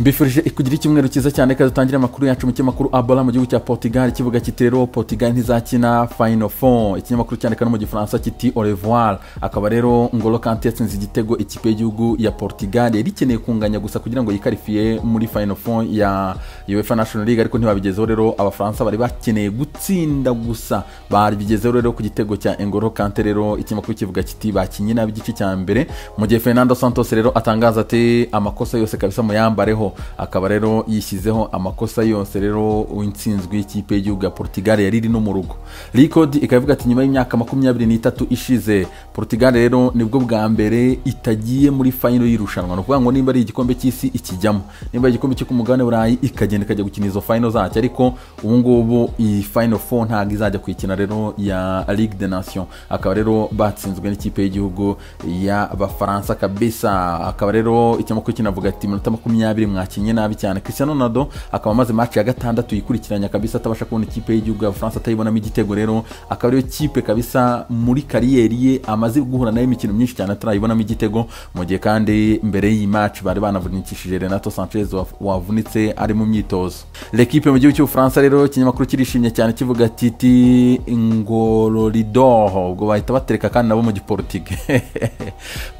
Mbifurije kugira icyumweru cyiza cyane. Kazi dutangire amakuru yacu mu kinyamakuru Abola mu gihugu cya Portugal. Kivuga kiti rero Portugal ntizakina Final Four. Ikinyamakuru cyandika no mu Gifaransa kiti "Au revoir". Akaba rero Ngolo Kante yatsinze igitego ikipe y'igihugu ya Portugal yari ikeneye kunganya gusa kugira ngo yikarifiye muri Final Four ya UEFA National League, ariko ntibabigezeho. Rero Abafaransa bari bakeneye gutsinda gusa, babigezeho rero ku gitego cya Ngolo Kante. Rero ikinyamakuru kivuga kiti bakinye nabi igice cya mbere, mu gihe Fernando Santos rero atangaza ati amakosa yose kabisa muyambareho. Akaba rero yishyizeho amakosa yose rero intsinzwi y'ikipe y'igihugu ya Portugal yari iri no mu rugo. Record ikaba ivuga ati nyuma y'imyaka 23 ishize, Portugal rero nibwo bwa mbere itagiye muri final y'irushanwa. Ni ukuvuga ngo nimba ari igikombe cy'isi ikijyamo, nimba ari igikombe cyo ku mugabane Burayi ikagenda ikajya gukina izo final zacyo, ariko ubu ngubu iyi Final Four ntabwo izajya kuyikina rero ya Ligue des Nations. Akaba rero batsinzwe n'ikipe y'igihugu y'Abafaransa kabisa. Akaba rero ikinyamakuru kinavuga ati iminota 20 mwakinye nabi cyane. Cristiano Ronaldo akaba amaze match ya gatandatu yikurikiranya kabisa atabasha kubona ikipe y'igihugu y'Abafaransa atayibonamo igitego. Rero akaba ariyo kipe kabisa muri carrière ye amaze guhura nayo imikino myinshi cyane atarayibonamo igitego, mu gihe kandi mbere y'iyi match bari banavunikishije Renato Sanchez wavunitse ari mu myitozo. L'Equipe mu gihugu cy'Ubufaransa rero ikinyamakuru kirishimye cyane, kivuga titi Ngoloridor, ubwo bahita batereka kandi nabo mu Giportugal.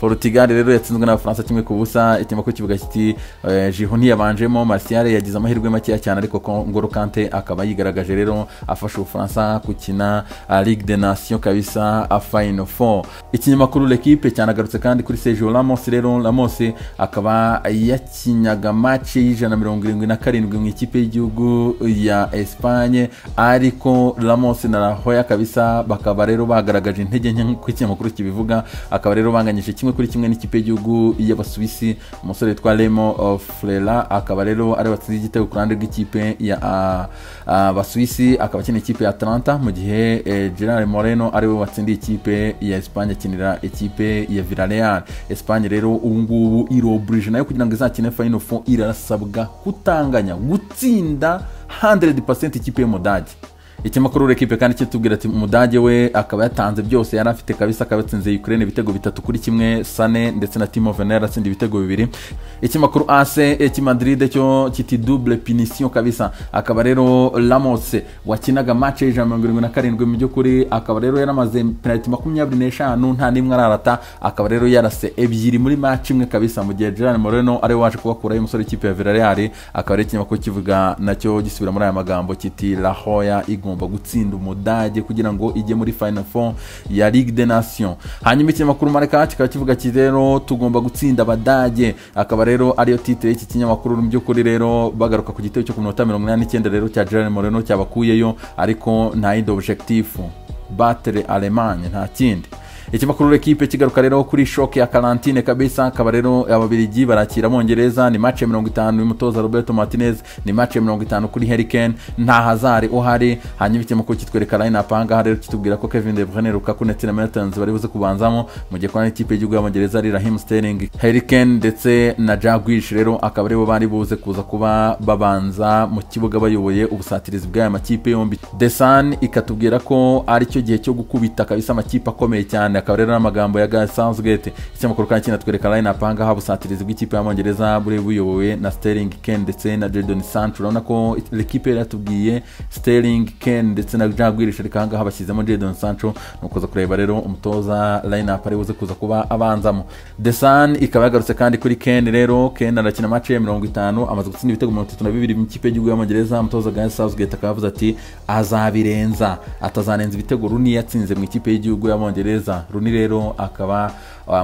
Portugal rero yatsinzwe n'Abafaransa 1-0. Ikinyamakuru kivuga kiti Giroud ntiyabanjemo, Martial yagize amahirwe makeya cyane, ariko Ngolo Kante akaba yigaragaje rero afasha Ubufaransa gukina Ligue des Nations kabisa a Final Four. Ikinyamakuru L'Equipe cyanagarutse kandi kuri Sergio Ramos. Rero Ramos akaba yakinyaga match y'177 mu ikipe y'igihugu ya Espagne, ariko Ramos na Rajoy kabisa bakaba rero bagaragaje intege nke nk'uko ikinyamakuru kibivuga. Akaba rero banganyije 1-1 n'ikipe y'igihugu y'Abasuwisi. Umusore witwa Remo Freuler akaba rero ari watsinze igitego ku ruhande rw'ikipe ya Abasuwisi, akaba akina ikipe ya Atalanta, mu gihe Gerard Moreno ari we watsindiye ikipe ya Espagne akinira ikipe ya Villarreal. Espagne rero ubu ngubu iroburije nayo kugira ngo izakine Final Four, irasabwa kutanganya, gutsinda 100% ikipe y'Umudage. Ikinyamakuru L'Equipe kandi kitubwira ati Umudage we akaba yatanze byose yari afite kabisa, akaba yatsinze Ukraine ibitego 3-1, Sane ndetse na Timo Werner atsinda ibitego bibiri. Ikinyamakuru AS cy'i Madrid cyo kiti double punition kabisa. Akaba rero Ramos wakinaga match y'177 mu by'ukuri, akaba rero yaramaze penalty 25 nta n'imwe ararata, akaba rero yarase ebyiri muri match imwe kabisa, mu gihe Gerard Moreno ari we waje kubakurayo, umusore w'ikipe ya Villarreal. Akaba ari ikinyamakuru kivuga nacyo gisubira muri aya magambo kiti La Roja igomba gutsinda Umudage kugira ngo ijye muri Final Four ya Ligue des Nations. Hanyuma ikinyamakuru Marca kikaba kivuga kiti rero tugomba gutsinda Abadage, akaba rero ariyo titre y'iki kinyamakuru. Mu by'ukuri rero bagaruka ku gitego cyo ku minota 89 rero cya Gerard Moreno cyabakuyeyo, ariko nta yindi objectif, battre Allemagne, nta kindi. Ikinyamakuru L'Equipe kigaruka rero kuri choc ya quarantaine kabisa. Akaba rero Ababiligi barakira Abongereza, ni match ya 50 y'umutoza Roberto Martinez, ni match ya 50 kuri Harry Kane, nta Hazard uhari. Hanyuma ikinyamakuru kitwereka line up ahangaha rero, kitubwira ko Kevin De Bruyne, Lukaku ndetse na Mertens bari buze kubanzamo, mu gihe kwa ikipe y'igihugu y'Abongereza ari Raheem Sterling, Harry Kane ndetse na Jack Grealish. Rero akaba aribo bari buze kuza kuba babanza mu kibuga bayoboye ubusatirizi bw'aya makipe yombi. The Sun ikatubwira ko ari cyo gihe cyo gukubita kabisa amakipe akomeye cyane, akaba rero n'amagambo ya Gareth Southgate. Ikinyamakuru kandi kinatwereka line up ahangaha, ubusatirizi bw'ikipe y'Abongereza buri buyobowe na Sterling, Kane ndetse na Jadon Sancho. Urabona ko L'Equipe yari yatubwiye Sterling, Kane ndetse na Jack Grealish, ariko ahangaha bashyizemo Jadon Sancho. Ni ukuza kureba rero umutoza line up ari buze kuza kuba abanzamo. The Sun ikaba yagarutse kandi kuri Kane. Rero Kane arakina match ya 50, amaze gutsinda ibitego 32 mu ikipe y'igihugu y'Abongereza. Umutoza Gareth Southgate akaba yavuze ati azabirenza, atazarenza ibitego Rooney yatsinze mu ikipe y'igihugu y'Abongereza. Rooney rero akaba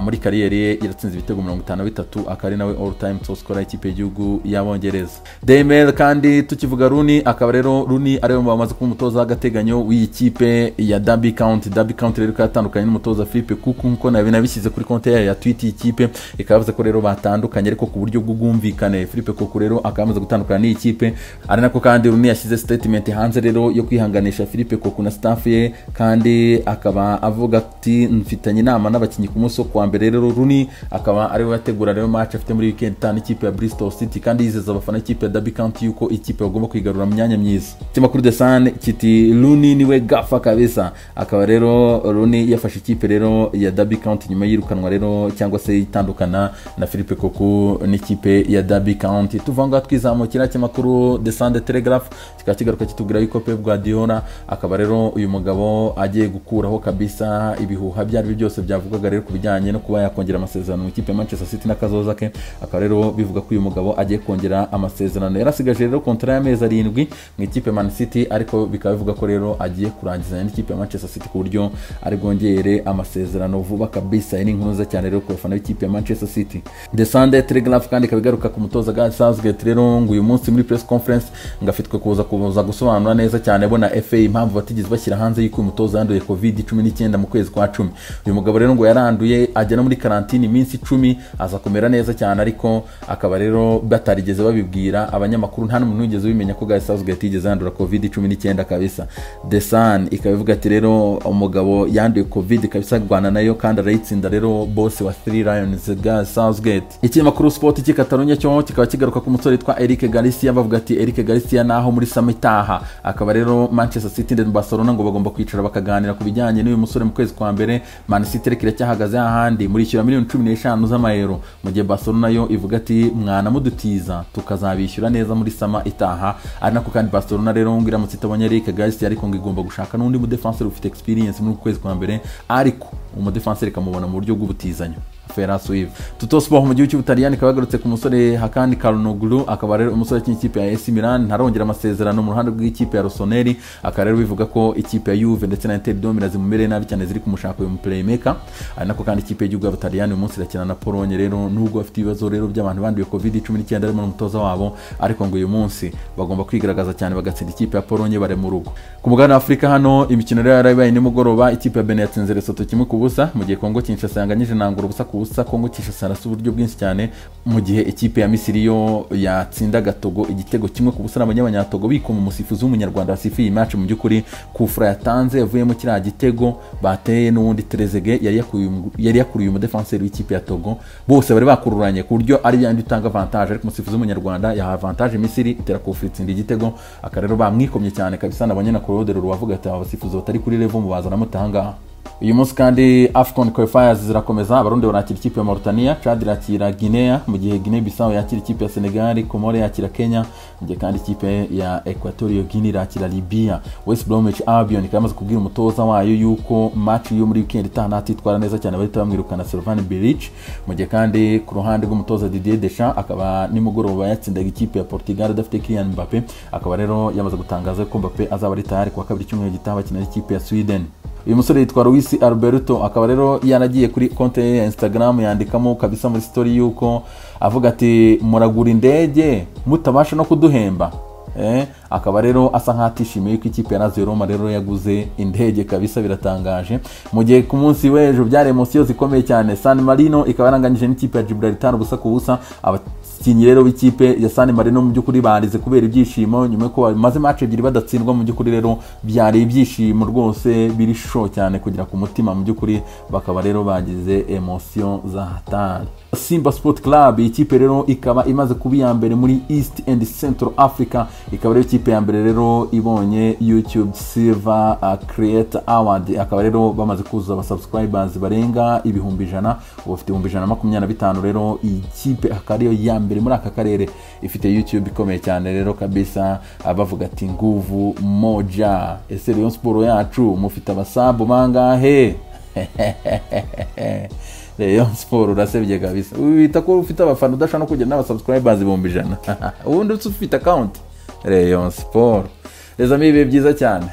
muri carrière ye yaratsinze ibitego 53, akaba ari nawe all time top scorer y'ikipe y'igihugu y'Abongereza. Daily kandi tukivuga Rooney, akaba rero Rooney ari we bamaze kuba umutoza w'agateganyo w'iyi kipe ya Derby County. Derby County rero ikaba yatandukanye n'umutoza Philippe Cocu, nkuko nabi nabishyize kuri konti yayo ya Twitter. Iyi kipe ikaba yavuze ko rero batandukanye ariko ku buryo bw'ubwumvikane. Philippe Cocu rero akaba amaze gutandukana n'iyi kipe, ari nako kandi Rooney yashyize statement hanze rero yo kwihanganisha Philippe Cocu na staff ye, kandi akaba avuga ati mfitanye inama n'abakinnyi ku munsi wo kuwa mbere. Rero Rooney akaba ariwe wategura rero match afite muri weekend itanu ikipe ya Bristol City, kandi yizeza abafana ikipe ya Derby County yuko ikipe bagomba kwigarura mu myanya myiza. Ikinyamakuru The Sun kiti Rooney niwe gaffer kabisa. Akaba rero Rooney yafashe ikipe rero ya Derby County nyuma yirukanwa rero cyangwa se itandukana na Philippe Cocu n'ikipe ya Derby County. Tuva ngaha twizamukira ikinyamakuru The Sunday Telegraph, kikaba kigaruka kitubwira yuko Pep Guardiola akaba rero uyu mugabo agiye gukuraho kabisa ibihuha ibyo ari byo byose byavugwaga rero ku bijyanye no kuba yakongera amasezerano mu ikipe ya Manchester City n'akazoza ke. Akaba rero bivuga ko uyu mugabo agiye kongera amasezerano, yarasigaje rero kontara y'amezi 7 mu ikipe Man City, ariko bikaba bivuga ko rero agiye kurangizanya n'ikipe ya Manchester City ku buryo ari bwongere amasezerano vuba kabisa. Iyi ni inkuru nziza cyane rero ku bafana b'ikipe ya Manchester City. The Sunday Telegraph kandi ikaba igaruka ku mutoza Gareth Southgate rero ngo uyu munsi muri press conference ngo afitwe kuza gusobanura neza cyane bo na FA impamvu batigeze bashyira hanze yuko uyu mutoza yanduye COVID-19 mu kwezi kwa 10. Uyu mugabo rero ngo yaranduye ajya no muri karantine iminsi 10, aza kumera neza cyane, ariko akaba rero batarigeze babibwira abanyamakuru, nta n'umuntu wigeze ubimenya ko Gareth Southgate yigeze yandura COVID-19 kabisa. The Sun ikaba ivuga ati rero umugabo yanduye COVID kabisa, arwana nayo kandi arayitsinda rero, boss wa Three Lions Gareth Southgate. Ikinyamakuru Sport cy'i Catalonia cyo kikaba kigaruka ku musore witwa Eric Garcia, bavuga ati Eric Garcia naho muri summer itaha akaba rero Manchester City ndetse Barcelona ngo bagomba kwicara bakaganira ku bijyanye n'uyu musore mu kwezi kwa mbere. Man City reka iracyahagaze ahandi murishyura miliyoni 15 z'amayero, mu gihe Barcelona yo ivuga ati mwana mudutiza tukazabishyura neza muri summer itaha. Ari nako kandi Barcelona rero ngo iramutse itabonye Eric Garcia, ariko ngo igomba gushaka n'undi mudefenseur ufite experience muri uku kwezi kwa mbere, ariko umudefenseur ikamubona mu buryo bw'ubutizanyo. Ferran Suive. Tuttosport mu gihugu cy'Ubutaliyani ikaba yagarutse ku musore Hakan Calhanoglu, akaba rero umusore w'ikipe ya AC Milan ntarongera amasezerano mu ruhande rw'ikipe ya Rossoneri. Akaba rero bivuga ko ikipe ya Juve ndetse na Inter de Milan zimumereye nabi cyane, ziri kumushaka uyu playmaker. Ari nako kandi ikipe y'igihugu y'Ubutaliyani uyu munsi irakina na Pologne rero, nubwo bafite ibibazo rero by'abantu banduye COVID-19 harimo n'umutoza wabo, ariko ngo uyu munsi bagomba kwigaragaza cyane bagatsinda ikipe ya Pologne bare mu rugo. Ku mugabane wa Afurika hano imikino rero yarabaye nimugoroba, ikipe ya Benin yatsinze Lesotho 1-0, mu gihe Congo Kinshasa yanganyije na Angola 0-0. Congo Kinshasa yarasa uburyo bwinshi cyane, mu gihe ikipe ya Misiri yo yatsindaga Togo igitego 1-0, n'abanyatogo bikoma umusifuzi w'umunyarwanda wasifuye iyi match. Mu by'ukuri kufura yatanze yavuyemo kiriya gitego bateye, n'ubundi Trezeguet yari yakuruye umudefenseur w'ikipe ya Togo, bose bari bakururanye ku buryo ari yandi utanga avantage, ariko umusifuzi w'umunyarwanda yaha avantage Misiri, itera kufura itsinda igitego. Aka rero bamwikomye cyane kabisa, nabonye na Claude Leroy avuga ati abasifuzi batari kuri level mubazana mutahangaha. Uyu munsi kandi AFCON qualifiers zirakomeza, Abarundi barakira ikipe ya Mauritania, Chad irakira Guinea, mu gihe Guinea Bissau yakira ikipe ya Senegal, Comore yakira Kenya, mu gihe kandi ikipe ya Equatorial Guinea irakira Libya. West Bromwich Albion ikaba yamaze kubwira umutoza wayo yuko match yo muri weekend itaha natitwara neza cyane bahita bamwirukana, Slaven Bilic. Mu gihe kandi ku ruhande rw'umutoza Didier Deschamps akaba nimugoroba yatsindaga ikipe ya Portugal adafite Kylian Mbappe, akaba rero yamaze gutangaza ko Mbappe azaba ari tayari kuwa kabiri cyumweru gitaha bakina n'ikipe ya Sweden. Uyu musore yitwa Luis Alberto, akaba rero yaragiye kuri konti ye ya Instagram yandikamo kabisa muri story yuko avuga ati muragura indege mutabasha no kuduhemba. Akaba rero asa nk'atishimiye yuko ikipe ya Lazio Roma rero yaguze indege kabisa, biratangaje. Mu gihe ku munsi w'ejo byari emotion zikomeye cyane, San Marino ikaba yaranganyije n'ikipe ya Gibraltar 0-0. Abakinnyi rero b'ikipe ya San Marino mu by'ukuri barize kubera ibyishimo nyuma yuko bamaze match ebyiri badatsindwa. Mu by'ukuri rero byari ibyishimo rwose biri show cyane kugera ku mutima, mu by'ukuri bakaba rero bagize emotion za hatari. Simba Sport Club, ikipe rero ikaba imaze kuba iya mbere muri East and Central Africa, ikaba rero ikipe ya mbere rero ibonye YouTube Silver Creator Award. Akaba rero bamaze kuzuza aba subscribers barenga 100,000, ubu bafite 125,000. Rero iyi kipe akaba ariyo ya mbere muri aka karere ifite YouTube ikomeye cyane rero kabisa, bavuga ati nguvu moja. Ese Rayon Sport yacu mufite abasabu bangahe? Rayon Sport urasebye kabisa, wita ko ufite abafana udashobora no kugira n'aba subscribers 100,000, ubundi ufite account Rayon Sport. Les amis, ibihe byiza cyane.